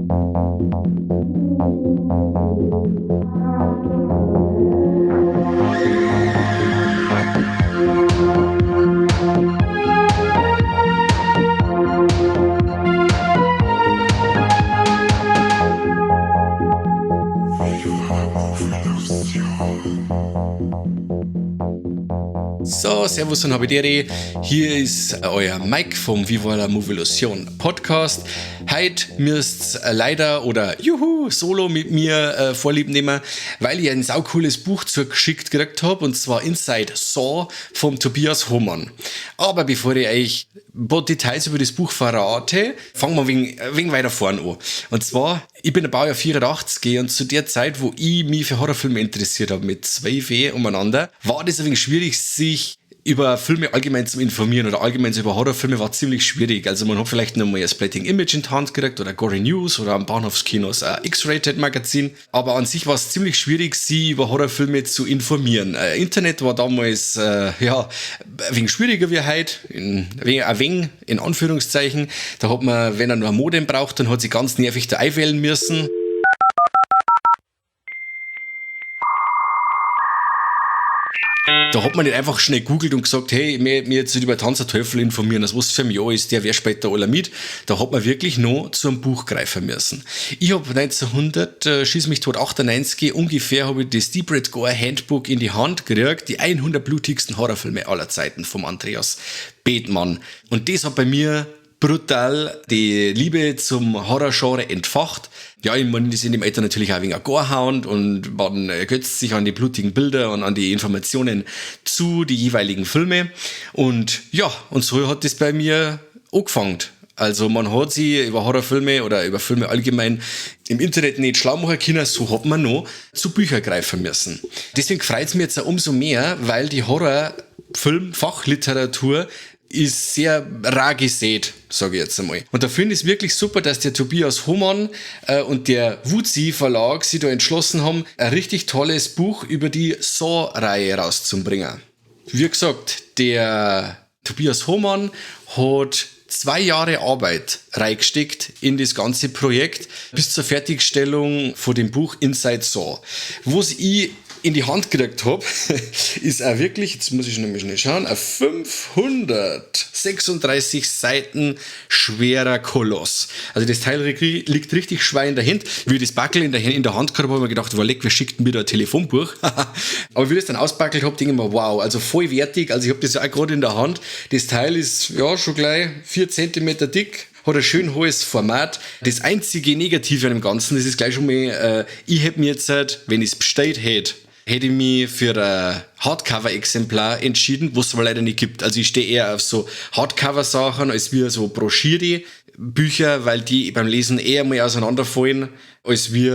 So, servus und habidere. Hier ist euer Mike vom Viva la Movolution Podcast. Heute müsst leider oder juhu solo mit mir vorlieb nehmen, weil ich ein saucooles Buch zugeschickt gekriegt habe, und zwar Inside Saw vom Tobias Hohmann. Aber bevor ich euch ein paar Details über das Buch verrate, fangen wir wegen weiter vorn an. Und zwar, ich bin ein Baujahr 84 und zu der Zeit, wo ich mich für Horrorfilme interessiert habe, mit 12 umeinander, war das ein wenig schwierig, sich über Filme allgemein zu informieren oder allgemein so über Horrorfilme war ziemlich schwierig. Also man hat vielleicht noch mal ein Splatting Image in die Hand gekriegt oder Gory News oder am Bahnhofskinos ein X-Rated Magazin. Aber an sich war es ziemlich schwierig, sich über Horrorfilme zu informieren. Internet war damals ja, ein wenig schwieriger wie heute, ein wenig in Anführungszeichen. Da hat man, wenn er nur ein Modem braucht, dann hat sich ganz nervig da einwählen müssen. Da hat man nicht einfach schnell googelt und gesagt, hey, mir jetzt über Tanz der Teufel informieren, das was für ein Jahr ist, der, wer spielt da alle mit. Da hat man wirklich noch zu einem Buch greifen müssen. Ich hab 1900, schieß mich tot, 98 ungefähr, hab ich das Deep Red Gore Handbook in die Hand gekriegt, die 100 blutigsten Horrorfilme aller Zeiten vom Andreas Bethmann. Und das hat bei mir brutal die Liebe zum Horrorgenre entfacht. Ja, ich meine, die sind im Alter natürlich auch ein wenig ein Gorehound und man ergötzt sich an die blutigen Bilder und an die Informationen zu die jeweiligen Filme. Und so hat das bei mir angefangen. Also man hat sich über Horrorfilme oder über Filme allgemein im Internet nicht schlau machen können, so hat man noch zu Büchern greifen müssen. Deswegen freut's mich jetzt auch umso mehr, weil die Horrorfilm-Fachliteratur ist sehr rar gesät, sag ich jetzt einmal. Und da finde ich es wirklich super, dass der Tobias Hohmann und der Wuzi Verlag sich da entschlossen haben, ein richtig tolles Buch über die Saw-Reihe rauszubringen. Wie gesagt, der Tobias Hohmann hat 2 Jahre Arbeit reingesteckt in das ganze Projekt bis zur Fertigstellung von dem Buch Inside Saw. Was ich in die Hand gekriegt hab, ist auch wirklich, jetzt muss ich nämlich schnell schauen, ein 536 Seiten schwerer Koloss. Also das Teil liegt richtig schwer in der Hand. Wie ich das Backel in der Hand gehabt hab, hab ich mir gedacht, überleg, wer schickt mir da ein Telefonbuch? Aber wie ich das dann auspackelt hab, denk ich mir, wow, also voll wertig. Also ich hab das ja auch gerade in der Hand. Das Teil ist ja schon gleich 4 Zentimeter dick. Hat ein schön hohes Format. Das einzige Negative an dem Ganzen, das ist gleich schon mal, ich hätt mir jetzt, halt, wenn ich's bestellt hätt, hätte ich mich für ein Hardcover-Exemplar entschieden, was es aber leider nicht gibt. Also ich stehe eher auf so Hardcover-Sachen als wie so Broschüre-Bücher, weil die beim Lesen eher mal auseinanderfallen, als wie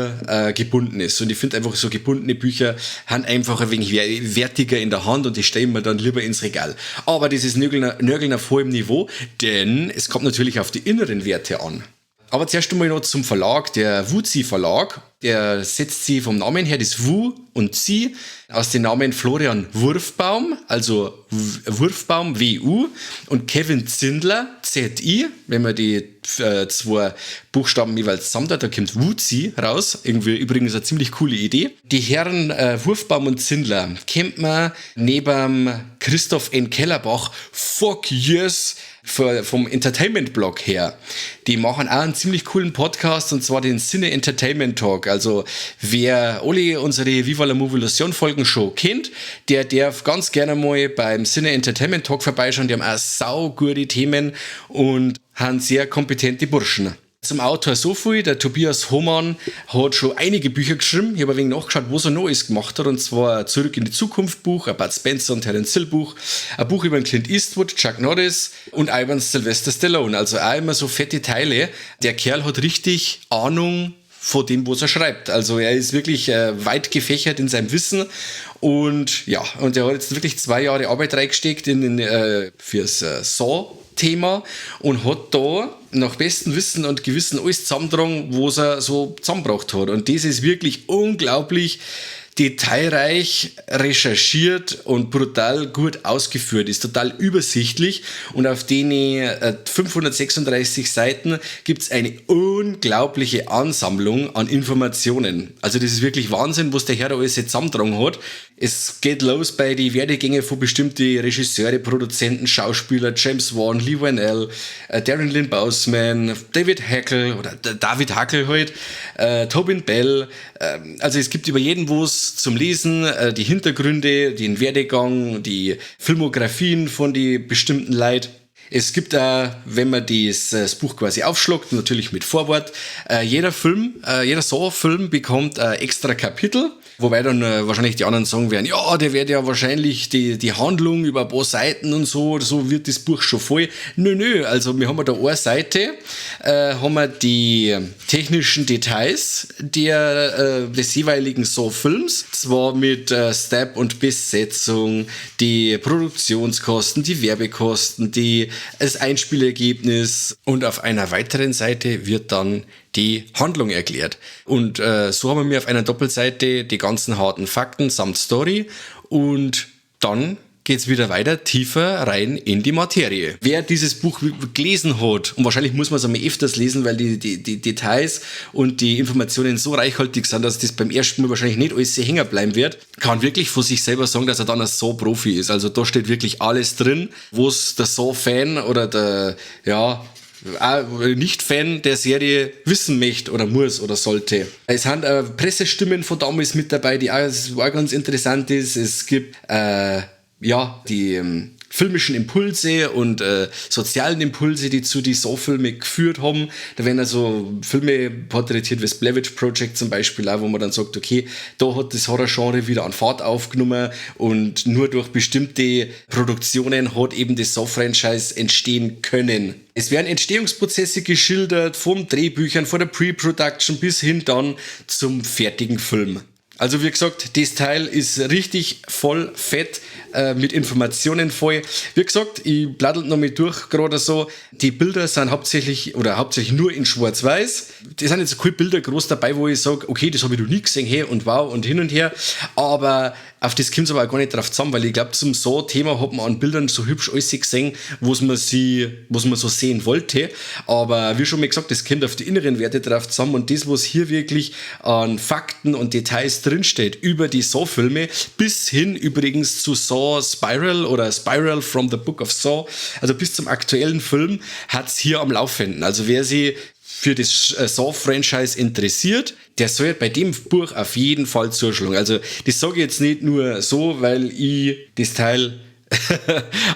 gebunden ist. Und ich find einfach so gebundene Bücher haben einfach ein wenig wertiger in der Hand und die stellen wir dann lieber ins Regal. Aber das ist Nörgeln auf hohem Niveau, denn es kommt natürlich auf die inneren Werte an. Aber zuerst einmal noch zum Verlag, der Wuzi Verlag, der setzt sich vom Namen her, das Wu und Zi, aus den Namen Florian Wurfbaum, also Wurfbaum WU und Kevin Zindler, ZI, wenn man die 2 Buchstaben jeweils zusammen hat, da kommt Wuzi raus, irgendwie übrigens eine ziemlich coole Idee. Die Herren Wurfbaum und Zindler kennt man neben Christoph N. Kellerbach, fuck yes, vom Entertainment-Blog her. Die machen auch einen ziemlich coolen Podcast, und zwar den Cine Entertainment Talk. Also wer alle unsere Viva la Movolution Folgen schon kennt, der darf ganz gerne mal beim Cine Entertainment Talk vorbeischauen. Die haben auch saugute Themen und haben sehr kompetente Burschen. Zum Autor so viel, der Tobias Hohmann hat schon einige Bücher geschrieben. Ich habe ein wenig nachgeschaut, was er noch alles gemacht hat. Und zwar Zurück in die Zukunft Buch, ein Bud Spencer und Terence Hill Buch, ein Buch über den Clint Eastwood, Chuck Norris und über Sylvester Stallone. Also auch immer so fette Teile. Der Kerl hat richtig Ahnung von dem, was er schreibt. Also er ist wirklich weit gefächert in seinem Wissen. Und er hat jetzt wirklich 2 Jahre Arbeit reingesteckt fürs Saw-Thema und hat da nach bestem Wissen und Gewissen alles zusammengetragen, was er so zusammengebracht hat. Und das ist wirklich unglaublich, Detailreich recherchiert und brutal gut ausgeführt, ist total übersichtlich und auf den 536 Seiten gibt's eine unglaubliche Ansammlung an Informationen. Also das ist wirklich Wahnsinn, was der Herr da alles jetzt zusammengetragen hat. Es geht los bei die Werdegänge von bestimmten Regisseure, Produzenten, Schauspieler, James Wan, Leigh Whannell, Darren Lynn Bousman, David Hackel oder David Hackel halt, Tobin Bell. Also es gibt über jeden was zum Lesen, die Hintergründe, den Werdegang, die Filmografien von die bestimmten Leuten. Es gibt auch, wenn man das Buch quasi aufschlagt, natürlich mit Vorwort, jeder Saw-Film bekommt ein extra Kapitel, wobei dann wahrscheinlich die anderen sagen werden, ja, der wird ja wahrscheinlich die Handlung über ein paar Seiten und so, so wird das Buch schon voll. Nö, nö, also wir haben da eine Seite, haben wir die technischen Details des jeweiligen Saw-Films, zwar mit Step und Besetzung, die Produktionskosten, die Werbekosten, das Einspielergebnis und auf einer weiteren Seite wird dann die Handlung erklärt. Und so haben wir auf einer Doppelseite die ganzen harten Fakten samt Story und dann geht's wieder weiter tiefer rein in die Materie. Wer dieses Buch gelesen hat, und wahrscheinlich muss man es einmal öfters lesen, weil die Details und die Informationen so reichhaltig sind, dass das beim ersten Mal wahrscheinlich nicht alles sehr hängen bleiben wird, kann wirklich von sich selber sagen, dass er dann ein Saw-Profi ist. Also da steht wirklich alles drin, wo's der Saw-Fan oder der, ja, Nicht-Fan der Serie wissen möchte oder muss oder sollte. Es sind Pressestimmen von damals mit dabei, die auch ganz interessant ist. Es gibt die filmischen Impulse und sozialen Impulse, die zu die Saw-Filme geführt haben. Da werden also Filme porträtiert wie das Blair Witch Project zum Beispiel auch, wo man dann sagt, okay, da hat das Horror-Genre wieder an Fahrt aufgenommen und nur durch bestimmte Produktionen hat eben das Saw-Franchise entstehen können. Es werden Entstehungsprozesse geschildert, vom Drehbüchern, von der Pre-Production bis hin dann zum fertigen Film. Also wie gesagt, das Teil ist richtig voll fett, mit Informationen voll. Wie gesagt, ich bladdel noch mal durch gerade so. Die Bilder sind hauptsächlich oder hauptsächlich nur in Schwarz-Weiß. Das sind jetzt keine Bilder groß dabei, wo ich sag, okay, das hab ich noch nie gesehen, hey und wow und hin und her. Aber auf das kommt's aber auch gar nicht drauf zusammen, weil ich glaub, zum Saw-Thema hat man an Bildern so hübsch alles gesehen, was man so sehen wollte. Aber wie schon mal gesagt, das kommt auf die inneren Werte drauf zusammen und das, was hier wirklich an Fakten und Details drinsteht über die Saw-Filme, bis hin übrigens zu Saw Spiral oder Spiral from the Book of Saw, also bis zum aktuellen Film, hat's hier am Laufenden. Also wer sich für das Saw-Franchise interessiert, der soll bei dem Buch auf jeden Fall zuschlagen. Also das sage ich jetzt nicht nur so, weil ich das Teil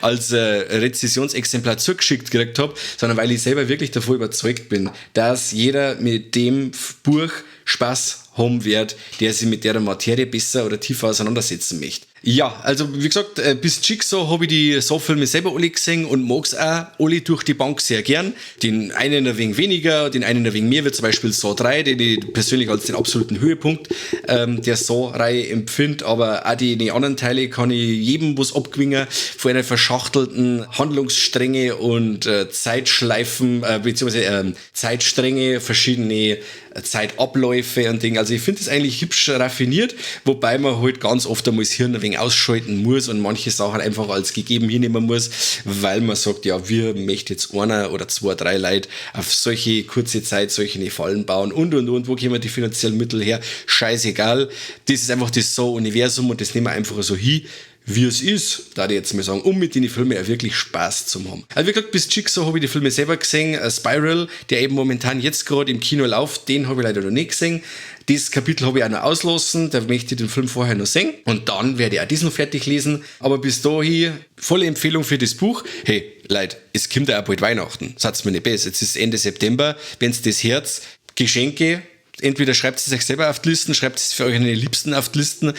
als Rezessionsexemplar zugeschickt gekriegt hab, sondern weil ich selber wirklich davon überzeugt bin, dass jeder mit dem Buch Spaß haben wird, der sich mit der Materie besser oder tiefer auseinandersetzen möchte. Ja, also wie gesagt, bis Jigsaw hab ich die Saw-Filme selber alle gesehen und mag's auch alle durch die Bank sehr gern. Den einen ein wenig weniger, den einen ein wenig mehr, wie zum Beispiel Saw 3, den ich persönlich als den absoluten Höhepunkt der Saw-Reihe empfinde, aber auch die anderen Teile kann ich jedem was abgewinnen, von einer verschachtelten Handlungsstränge und Zeitschleifen, beziehungsweise Zeitstränge, verschiedene Zeitabläufe und Dinge. Also ich find das eigentlich hübsch raffiniert, wobei man halt ganz oft einmal das Hirn ein wenig ausschalten muss und manche Sachen einfach als gegeben hinnehmen muss, weil man sagt, ja, wir möchten jetzt einer oder zwei, drei Leute auf solche kurze Zeit solche Fallen bauen und, und, und, wo kommen die finanziellen Mittel her? Scheißegal. Das ist einfach das Saw-Universum und das nehmen wir einfach so hin, wie es ist, da ich jetzt mal sagen, um mit den Filmen auch wirklich Spaß zu haben. Also wie gesagt, bis Jigsaw habe ich die Filme selber gesehen. Spiral, der eben momentan jetzt gerade im Kino läuft, den habe ich leider noch nicht gesehen. Das Kapitel habe ich auch noch auslassen, da möchte ich den Film vorher noch sehen. Und dann werde ich auch diesen noch fertig lesen. Aber bis dahin, volle Empfehlung für das Buch. Hey, Leute, es kommt ja auch bald Weihnachten. Seid's mir nicht besser. Jetzt ist Ende September, wenn's das Herz, Geschenke, entweder schreibt es euch selber auf die Listen, schreibt es für eure Liebsten auf die Listen.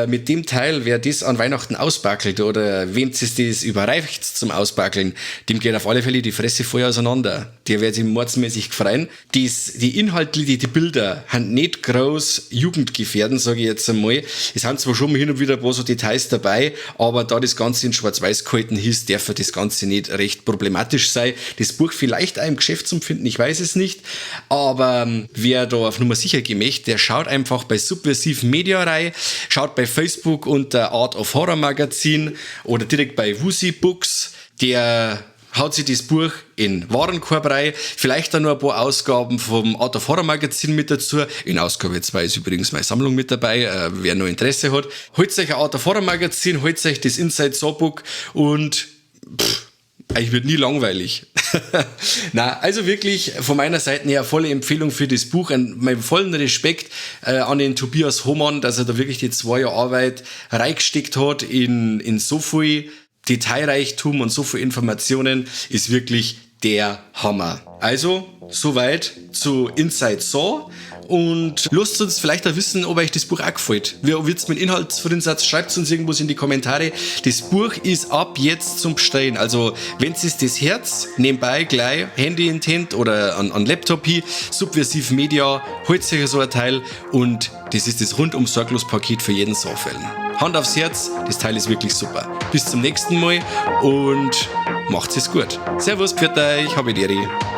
Mit dem Teil, wer das an Weihnachten auspackelt oder wem es das überreicht zum Auspackeln, dem geht auf alle Fälle die Fresse voll auseinander. Der wird sich mordsmäßig freuen. Die Inhalte, die Bilder sind nicht groß jugendgefährdend, sage ich jetzt einmal. Es sind zwar schon mal hin und wieder ein paar so Details dabei, aber da das Ganze in Schwarz-Weiß gehalten ist, darf das Ganze nicht recht problematisch sein. Das Buch vielleicht auch im Geschäft zum Finden, ich weiß es nicht, aber wer da auf auf Nummer sicher gehen möchte, der schaut einfach bei Subversiv Media rein, schaut bei Facebook unter Art of Horror Magazin oder direkt bei Wusi Books. Der haut sich das Buch in Warenkorb rein, vielleicht dann noch ein paar Ausgaben vom Art of Horror Magazin mit dazu. In Ausgabe 2 ist übrigens meine Sammlung mit dabei, wer noch Interesse hat. Holt euch ein Art of Horror Magazin, holt euch das Inside Saw Book und pff, euch wird nie langweilig. Na, also wirklich von meiner Seite her volle Empfehlung für das Buch. Mein vollen Respekt an den Tobias Hohmann, dass er da wirklich die 2 Jahre Arbeit reingesteckt hat in so viel Detailreichtum und so viel Informationen, ist wirklich der Hammer. Also, soweit zu Inside Saw. Und lasst uns vielleicht auch wissen, ob euch das Buch auch gefällt. Wie wird's mit Inhalt drin seid, schreibt uns irgendwas in die Kommentare. Das Buch ist ab jetzt zum Bestellen. Also, wenn es das Herz nebenbei gleich Handy in die Hand oder an Laptop hin, Subversiv Media, holt sich so ein Teil und das ist das rundum sorglos Paket für jeden Saw-Fan. Hand aufs Herz, das Teil ist wirklich super. Bis zum nächsten Mal und macht's es gut. Servus, pfiat euch, habe die Ehre.